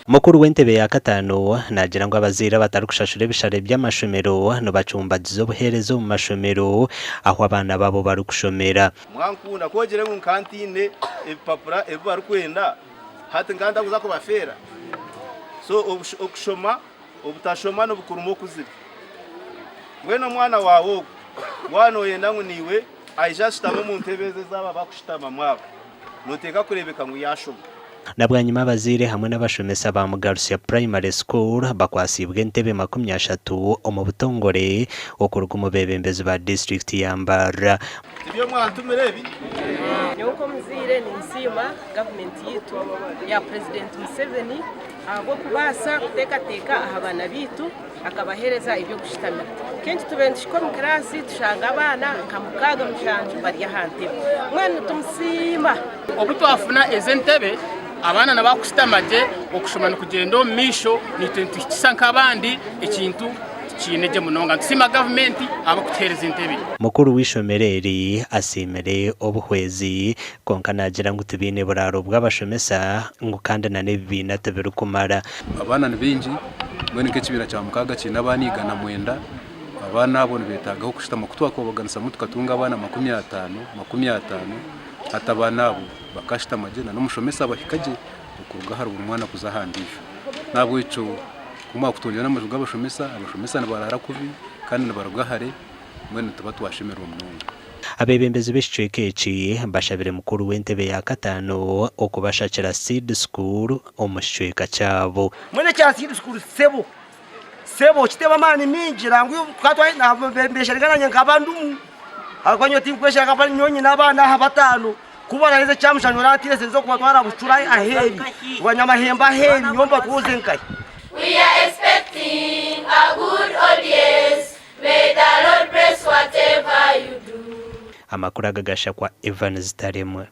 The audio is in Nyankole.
Mukuru w'entebe ya kataano naagira ngu abazaire abatarikushashura ebishare by'amashomero nibacumbagiza obuheereza omu mashomero ahu abaana baabo barikushomera. Mwankunda ku ogire ngu nka ntaine ebipapura ebi barikwenda hati nka ntakuza kubafeera? So okushoma obutashoma nibukuruma okuzibu. Mbwenu omwana waawe ogwo waaba nooyenda ngu naiwe aije ashutame omu ntebe ezi ezi aba abarikushutamamu aba, nooteekwa kureebeka ngu yaashoma. Na bwanyima abazaire hamwe n'abashomesa ba Mugarusya Primary School bakwasiibwe entebe 30 omu butongore okuruga omu beebembezi ba disiturikiti ya Mbarara. Tibyo mwantumire ebi? Nyowe nk'omuzaire ninsiima gavumenti yaitu ya Purezidenti Museveni ahabw'okubaasa kuteekateeka aha baana baitu akabaheereza eby'okushutamira. Kengi tubaire nituhika omu kiraasi tushanga abaana nka mukaaga mushanju bari aha ntebe. Mbwenu nitumusiima. Obu twafuna ezi entebe abaana nibakushutama gye, okushoma nikugyenda omu maisho, naitwe nituhikisa nk'abandi ekintu tukiine gye munonga. Nitusiima gavumenti ahabw'okutuheereza entebe. Mukuru w'eishomero eri asiimire obuhwezi kwonka naagira ngu tibaine buraaro bw'abashomesa ngu kandi na n'ebibiina tibirikumara. Abaana ni baingi, mbwenu nk'ekibiina kya mukaaga kiine abaana 190. Abaana abo nibeetaaga ah'okushutama. Ku twakubabaganisamu tukatunga abaana 50, 50, hati abaana abo bakashutama gye n'omushomesa abahika gye okuruga ahari buri mwana kuza aha ndiijo. N'ahabw'ekyo ku mwakutungira n'amaju g'abashomesa, abashomesa nibaraara kubi kandi nibaruga hare, mbwenu nituba twashemererwa munonga. Abeebembezi b'ekicweka eki bashabire mukuru w'entebe ya kataano okubashakira seed school omu kicweka kyabo. Mbwenu ekya seed school sebo, sebo kitemu amaani mingi nangwa tukaba nanye nkaba ndumu ahabw'okuba nyowe tinkweshereka ahabw'okuba nyowe nyine abaana aha bataano ku baraheza ekyamushana oratiire sente z'okubatwara Bucura aheeri, Rwanyamahembe aheeri nyowe mbatwoze nkahi? We are expecting a good audience May the Lord bless whatever you do. Amakuru aga gashakwa Evans Taremwa.